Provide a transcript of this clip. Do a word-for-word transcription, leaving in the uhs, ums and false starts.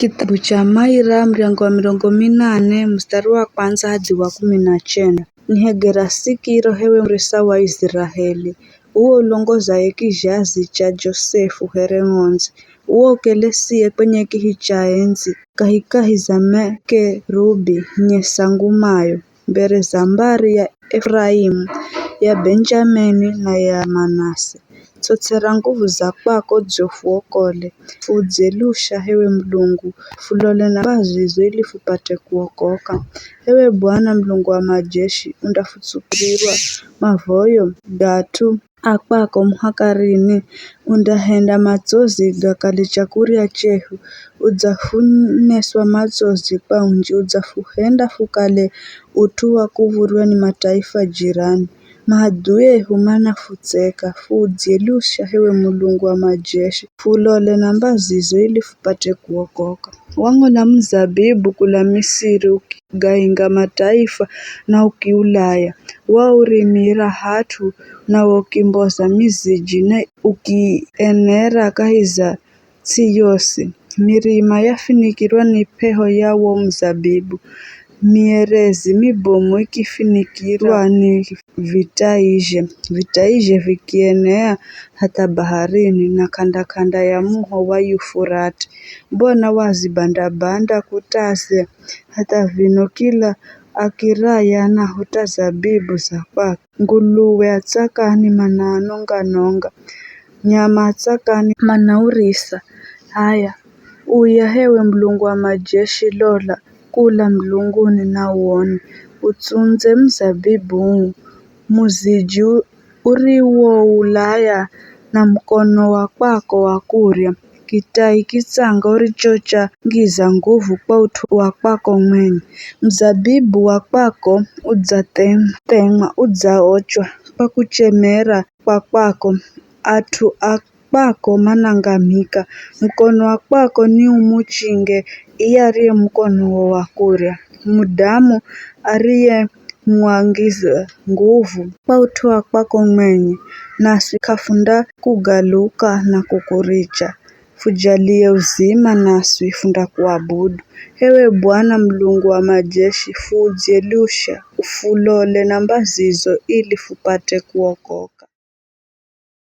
Kithabu cha Maira, muryango wa mirongo minane, mustari wa kwandza hadhi wa kumi na chenda. Nihegera sikiro, h'ewe murisa wa Iziraeli, uwe ulongozaye kizhazi cha Josefu here ng'ondzi, uwe ukelesiye kwenye kihi cha endzi, kahikahi za makerubi, nyesa ngumayo, mbere za mbari ya Efuraimu, ya Benjamini na ya Manase. Tsotsera nguvu za kwako dzofuokole, fuudze lusha, h'ewe Mulungu, fulole na mbazizo ili fupate kuokoka. H'ewe Bwana Mulungu wa majeshi, undafutsukirirwa mavoyo ga at'u a kwako muhaka rini? Undahenda matsozi gakale chakurya chehu, udzafuneswa matsozi kwa unji, udzafuhenda fukale ut'u wa kuv̱urwa ni mataifa jirani. Maadui ehu manafutseka, fuudze lusha, h'ewe Mulungu wa majeshi, fulole na mbazizo ili fupate kuokoka. Wang'ola muzabibu kula Misiri ukigainga mataifa na ukiulaya, waurimira hat'u na ukimboza miziji na ukienera kahi za ts'i yosi. Mirima yafinikirwa ni p'eho ya wo muzabibu, mierezi mibomu ikifinikirwa ni vitaizhe, vitaizhe vikienea hatha baharini na k'anda-k'anda ya muho wa Yufurati. Mbona wazibanda-banda kutaze hatha vino kila akiraya anahuta zabibu za kwake? Nguluwe a tsakani manaanonga-nonga, nyama a tsakani manaurisa. H'aya, uya h'ewe Mulungu wa majeshi, lola kula mulunguni na uone, utsundze muzabibu uu, muziji u-, uriwoulaya na mukono wa kwako wa kurya, kitai kitsanga urichochangiza nguvu kwa ut'u wa kwako mwenye. Muzabibu wa kwako udzathemwa, udzaochwa kwa kuchemera kwa kwako, at'u a kwako manangamika. Mukono wa kwako ni umuchinge iye ariye mukono wo wa kurya, mudamu ariyemwangiza nguvu kwa ut'u wa kwako mwenye, naswi k'afundakugaluka na kukuricha. Fujalie uzima, naswi fundakuabudu. H'ewe Bwana Mulungu wa majeshi, fuudze lusha, ufulole na mbazizo ili fupate kuokoka.